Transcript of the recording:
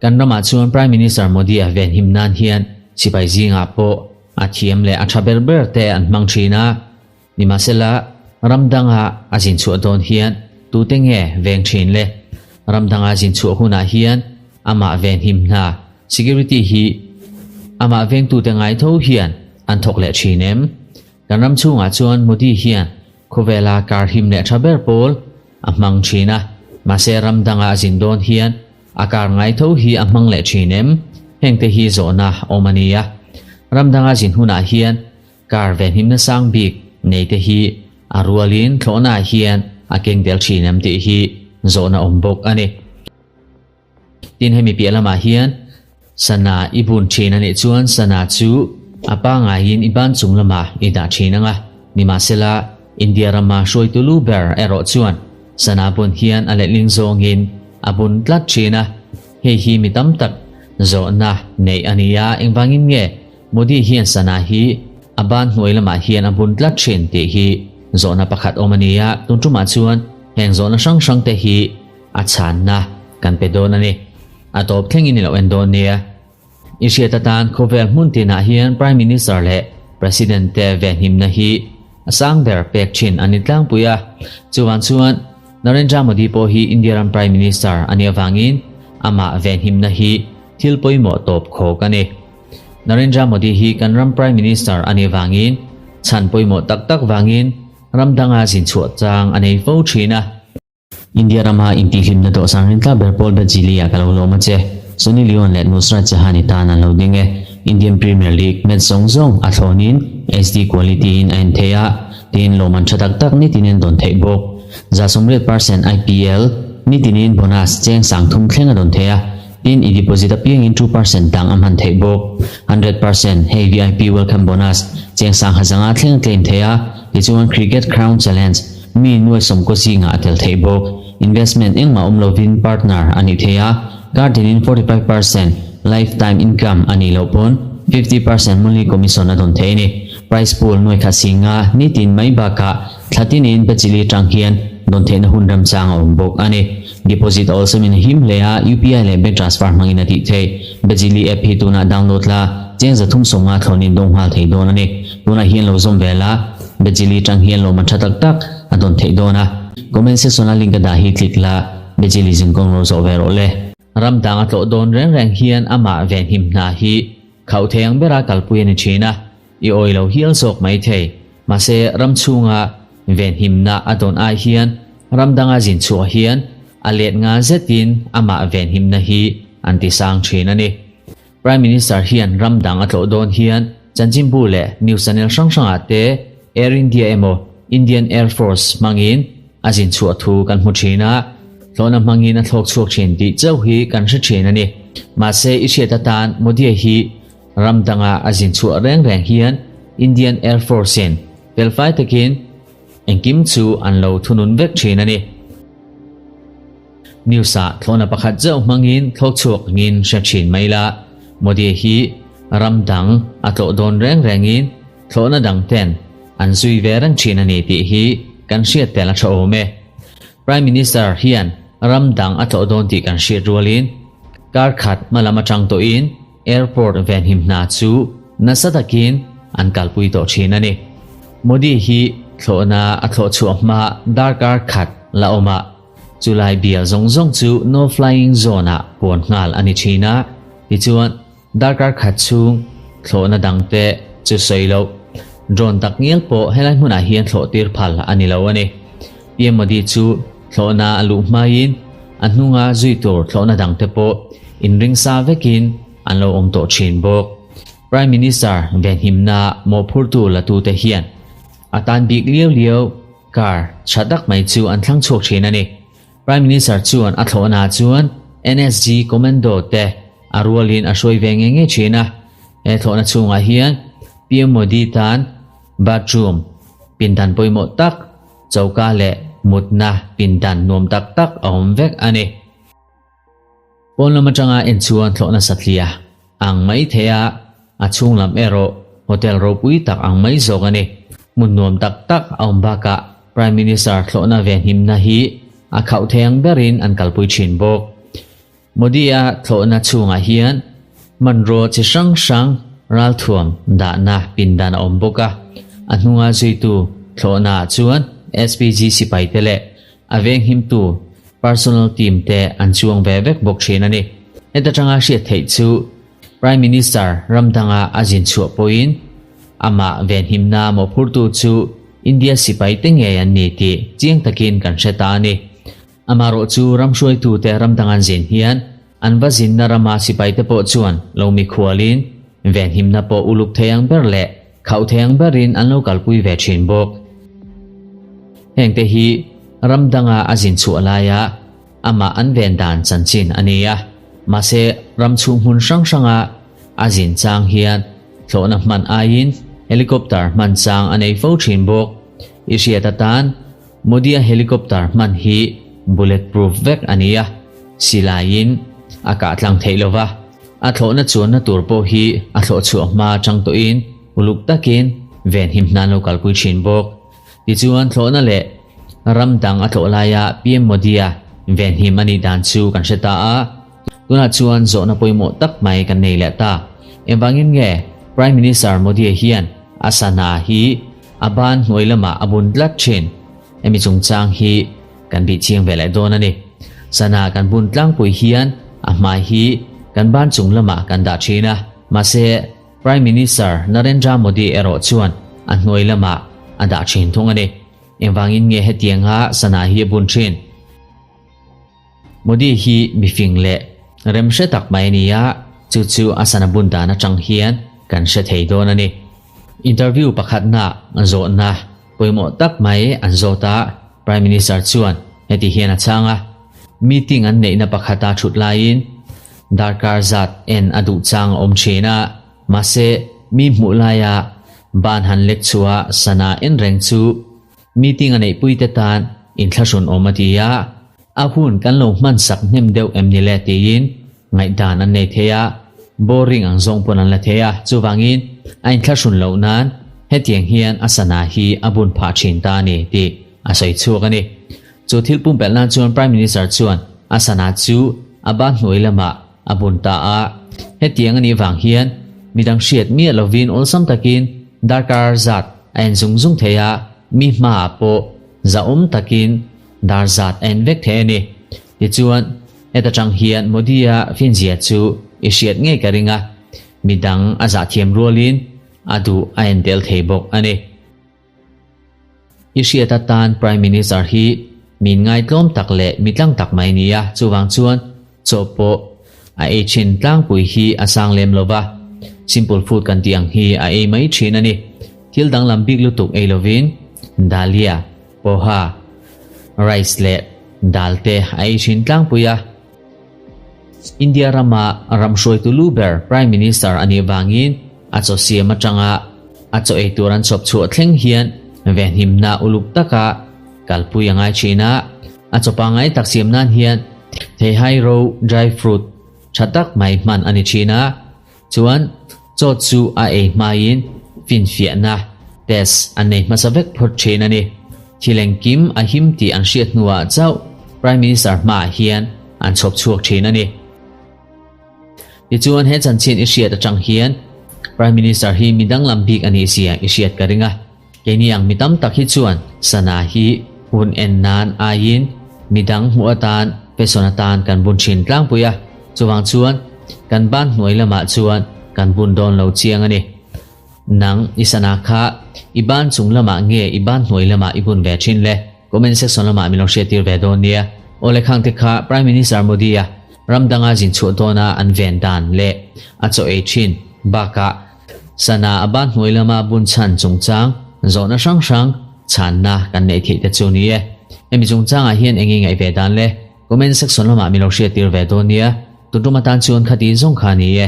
Kan ramah chuan Prime Minister Modi-a venhim nan hian sipai zingah pawh a thiam leh a tha ber ber te an hmang thin a. Nimahsela, ram danga a zin chhuah dawn hian tute nge veng thin le? Ram danga zin chhuah hunah hian amah venhim hna, security, hi amah vengtute ngai tho hian an thawk leh thin em? Kan ram chhungah chuan Modi hian khawvela kar him leh tha ber pawl a hmang thin a, mahse ram danga a zin dawn hian a kar ngai tho hi a hmang leh thin em? Hengte hi zawhna awm a ni a. Ram danga zin hunah hian kar venhimna sang bik nei te hi a rualin thlawhnaah hian a keng tel thin em tih hi zawhna awm bawk a ni. Tin hemi piah lamah hian sana i bun thin a nih chuan sana chu a pangaiin i ban chung lamah i dah thin ang a, nimahsela India rama hruaitu lu ber erawh chuan sana bun hian a letling zawngin a bun tlat thin a, hei hi mi tam tak zawhna neih a ni a, engvangin nge Modi hian sana hi a ban hnuai lamah hian a bun tlat thin tih hi zawhna pakhat awm a ni a, tun tumah chuan heng zawhna hrang hrang te hi A chhanna kan pe dawn a ni. A tawp thlengin i lo en dawn nia. I hriat atan khawvel hmun tinah hian Prime Minister leh President te venhimna hi a sang ber pek thin a ni tlangpui a. Chuvang chuan Narendra Modi pawh hi India ram Prime Minister a nih avangin amah venhimna hi thil pawimawh tawp khawk a ni. Narendra Modi hi kan ram Prime Minister a nih avangin chhan pawimawh tak tak vangin ram danga zin chhuah chang a nei fo thin a. India rama intihhlimna dawhsan rin tla ber pawl Bajili-ah ka lo lawm a che. Sunny Leone leh Nusrat Jahan-i tan an lo ding e. Indian Premier League match zawng zawng a thlawnin HD quality-in a en thei a, tin lawmman tha tak tak nitinin dawn theih bawk. 80% IPL nitinin bonus cheng 3000 thleng a dawn thei a, tin i deposit apiangin 2% dang a hman theih bawk. 100% hei VIP welcome bonus cheng 500 thleng a claim thei a, tichuan Cricket Crown Challenge Mi nuai sawmkaw zingah a tel theih bawk. Investment engmah awm lovin partner a nih theih a, kar tinin 45% lifetime income a nih loh pawn 50% monthly commission a dawn theih a ni. Prize pool nuai khat singa nitin mai bakah thla tinin Bachili tang hian dawn theihna hun remchang a awm bawk a ni. Deposit a awlsamin a him hle a, UPI leh bank transfer hmangin a tih theih. Bachili app hi tunah download la, cheng 350 thlawnin dawng nghal thei dawn a ni. Tunah hian lo zawm ve la. Bejili tang hian lawmman tha tak tak a dawn theih dawn a. Comment section a link a dah hi click la, Bejili zinkawng lo zawh ve rawh le. Ram dang a tlawh dawn reng reng hian amah venhim hna hi khauh thei ang bera kalpui a ni thin a, i awi lo hial zawk mai thei. Mahse ram chhunga venhimna a dawn ai hian ram danga zin chhuah hian a let nga zetin amah venhimna hi an ti sang thin a ni. Prime Minister hian ram dang a tlawh dawn hian chanchinbu leh news channel hrang hrangah te Air India emaw Indian Air Force hmangin a zin chhuah thu kan hmu thin a, hlawhna hmangin a thlawk chhuak thin tih chauh hi kan hre thin a ni. Mahse i hriat atan Modi-a hi ram danga a zin chhuah reng reng hian Indian Air Force-in felfai takin engkim chu an lo thunun vek thin a ni. News ah thlawhna pakhat zeuh hmangin thlawk chhuak angin hre thin mai la, Modi hi ram dang a tlawh dawn reng rengin thlawhna dang ten an zui ve reng thin a ni tih hi kan hriat tel a tha awm e. Prime Minister hian ram dang a tlawh dawn tih kan hriat rualin kar khat hma lam atang tawhin airport venhim hna chu nasa takin an kalpui tawh thin a ni. Modi hi thlawhna a thlawh chhuah hma darkar khat la awm ah Chulai bial zawng zawng chu no flying zone ah puan nghal a ni thin a, tichuan darkar khat chhung thlawhna dang te chu sawi loh. Drone tak ngial pawh helai hmunah hian thlawh tir phal a ni lo a ni. PM Modi chu thlawhna a luh hmaiin a hnunga zui tur thlawhna dang te pawh inring sa vekin an lo awm tawh thin bawk. Prime Minister venhimna mawhphurtu latute hian a tan bik liau liau Car tha tak mai chu an thlang chhuak thin a ni. Prime Minister chuan a thlawhna chuan NSG Commando te a rualin a hruai ve nge nge thin a. He thlawhna chhungah hian PM Modi tan bathroom, pindan pawimawh tak, choka leh mutna pindan nuam tak tak a awm vek a ni. Pawn lam atanga en chuan thlawhna satliah ang mai thei a, a chhung lam erawh hotel ropui tak ang mai zawk a ni. Hmun nuam tak tak a awm bakah Prime Minister thlawhna ve hnimna hi a khauh thei ang berin an kalpui thin bawk. Modi-a thlawhna chhungah hian hmanraw chi hrang hrang ralthuam dahna pindan a awm bawk a, a hnunga zuitu thlawhnaah chuan SPG sipaite leh a venghimtu personal team te an chuang ve vek bawk thin a ni. Heta tanga hriat theih chu Prime Minister ram danga a zin chhuah pawhin amah venhimna mawhphurtu chu India sipaite ngei an ni tih chiang takin kan hre ta a ni. Amarawh chu ram hruaitute ram dang an zin hian an va zinna rama sipaite pawh chuan lo mikhualin venhimna pawh uluk thei ang ber leh khauh thei ang berin an lo kalpui ve thin bawk. Hengte hi ram danga a zin chhuah laia amah an ven dan chanchin a ni a, mahse ram chhung hmun hrang hranga a zin chang hian thlawhna hman aiin helicopter hman chang a nei fo thin bawk. I hriat atan Modi-a helicopter hman hi bullet proof vek a ni a, silaiin a kah tlang theih lo va, a thlawhna chuanna tur pawh hi a thlawh chhuah hma atang tawhin uluk takin venhim hna an lo kalpui thin bawk. Tichuan thlawhna leh ram dang a tlawh laia PM Modi-a venhim a nih dan chu kan hre ta a, tunah chuan zawhna pawimawh tak mai kan nei leh ta. Engvangin nge Prime Minister Modi-a hian a sana hi A ban hnuai lamah a bun tlat thin. Hemi chungchang hi kan bih chiang ve leh dawn a ni. Sana kan bun tlangpui hian a hmai hi kan ban chung lamah kan dah thin a. Mahse, Prime Minister Narendra Modi erawh chuan a hnuai lamah a dah thin thung a ni. Engvangin nge hetianga sana hi a bun thin? Modi hi mifing leh rem hre tak mai a ni a, chu chu a sana bun dan atang hian kan hre thei dawn a ni. Interview pakhatna zawhna pawimawh tak mai an zawt a, Prime Minister chuan heti hian a chhang a, Meeting an neihna pakhata thut laiin darkar zat en a duh chang a awm thin a, mahse mi hmuh laia ban han lek chhuah sana en reng chu Meeting a neihpuite tan inthlahrun awm a ti a, a hun kan lo hman sak hnem deuh em ni le tiin ngaihdan an nei thei a, boring ang zawng pawn an la thei a, chuvangin a inthlahrun loh nan hetiang hian a sana hi a bun phah thin ta a ni tih a sawi chhuak a ni. Chu thil pumpelh nan chuan Prime Minister chuan a sana chu a ban hnuai lamah a bun ta a, hetiang a nih vang hian midang hriat miah lovin awlsam takin darkar zat a en zung zung thei a, mi hmaah pawh zahawm takin dar zat a en vek thei a ni. Tichuan, heta tang hian Modi-a finzia chu i hriat ngei ka ring a, midang a zahthiam rualin a duh a en tel thei bawk a ni. I hriat atan Prime Minister hi min ngaitlawm tak leh mitlang tak mai a ni a, chuvang chuan chaw pawh a ei thin tlangpui hi a sang lem lo va, simple food kan tih ang hi a ei mai thin a ni. Thil danglam bik lutuk ei lovin dahlia, poha, rice leh dal te a ei thin tlangpui a. India rama ram hruaitu lu ber Prime Minister a nih vangin a chaw siam atanga a chaw ei tur an chhawp chhuah thleng hian venhimna uluk taka kalpui a ngai thin a, a chaw pangngai tak siam nan hian theihai ro, dry fruit, tha tak mai hman a ni thin a, chuan chaw chu a ei hmain finfiahna, test, an nei hmasa vek phawt thin a ni. Thil engkim a him tih an hriat hnuah chauh Prime Minister hmaah hian an chhawp chhuak thin a ni. Tichuan he chanchin i hriat atang hian Prime Minister hi mi danglam bik a nih zia i hriat ka ring a. Keini ang mi tam tak hi chuan sana hi hun en nan aiin mi dang hmuh atan fashion atan kan bun thin tlangpui a, chuvang chuan kan ban hnuai lamah chuan kan bun dawn lo chiang a ni. Nang i sana kha i ban chung lamah nge i ban hnuai lamah i bun ve thin le? Comment section lamah min lo hriattir ve dawn nia. Awle khangte kha Prime Minister Modi-a ram danga zin chhuah dawna an ven dan leh a chaw ei thin bakah sana a ban hnuai lama bun chhan chungchang zawhna hrang hrang chhanna kan neih theih te chu ni e. Hemi chungchangah hian eng nge ngaih ve dan le? Comment section lamah min lo hriattir ve dawn nia. Tuntum atan chuan khati zawng kha ni e.